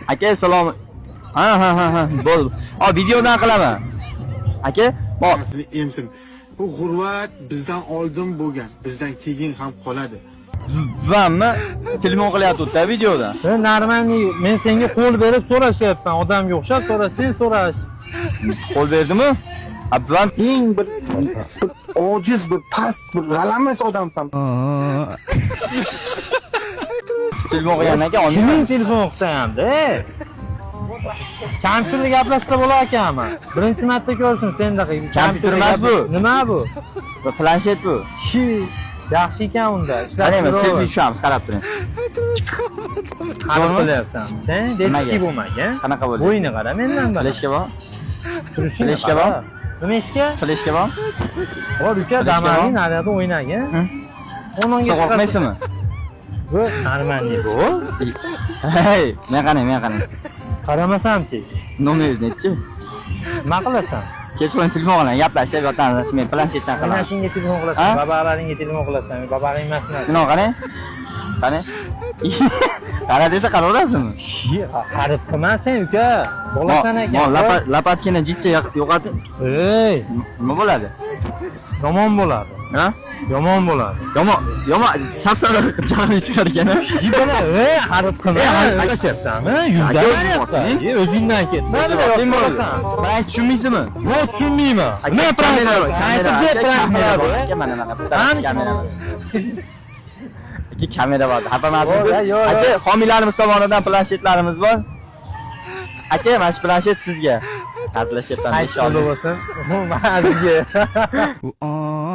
Aka, salom. Ha, bo'ldi. Videodan qilaman. Aka, bo Emsin. Bu g'urbat bizdan oldin bo'lgan, bizdan keyin ham qoladi. Buvammi telefon qilyapti videoda. Sen нормальный, men senga qo'l berib so'rashyapman. Odamga o'xshab so'ra, sen so'rash. Qo'l berdimi? A buvam Eng bir ojiz, bir past, bir g'alamis odamsan. Telefon qilgandan keyin olmayman. Kiming telefon qilsa hamda? Kompyuterda gaplashsa bo'lar ekanmi? Birinchi marta ko'rishim sendaqa. Kompyuter emas bu. Nima bu? Bu planshet bu. Shi, yaxshi ekan unda. Ishlab Qarayman, turaver. Selfie tushamiz, qarab turing. Qarab Zo'rmi? qilyapsan. Sen Nimaga? детский bo'lmagan. Qanaqa bo'ldi? Bo'yini qara mendan bara. Fleshka bor? Turishini Fleshka qara. bor? Nima ishga? Fleshka bor? Bor uka, Fleshka damaning bor? naryoqda o'ynagin. Hı? O'nonga Sen qo'rqmaysizmi? Bu нормальный bu. Hey, men qarang, men qarang. Qaramasamchi. Nomeringiz nechi? Nima qilasan? Kechqurun telefon qilaman, gaplashib yotamiz. Men planshetdan qilaman. O'ynashingga telefon qilasan, Ha? babalaringga telefon qilasan, babaling emasman. Shuni qarang. Qarang. Qara desa qaraverasizmi? Qarib qilma sen uka. Bolasan ekan. Mo lapatkini jicha yo'qotib Ey, nima bo'ladi? yomon bo'ladi. Ha? Yomon bo'ladi. Yomon, yomon safsara chaqirib chiqar ekan. Yibala, ey, harib qilma. Ey, harib- Adashyapsanmi? Aka, Yurdan o'zing borsang. O'zingdan ketma. Nima? Men tushunmaysizmi? Yo'q, tushunmayman. Nima Kamera bor, kamera? kamera, kamera bor. Kamera Aka, mana mana bu tarafda Qani? kamera bor. Aka, kamera bor. Xafa emassiz. Yo'q, yo'q, Aka, homiylarimiz tomonidan planshetlarimiz bor. Aka, mana shu planshet sizga. Hazillashyapman. Qaysi bo'lsin? Bu mazga. Oh.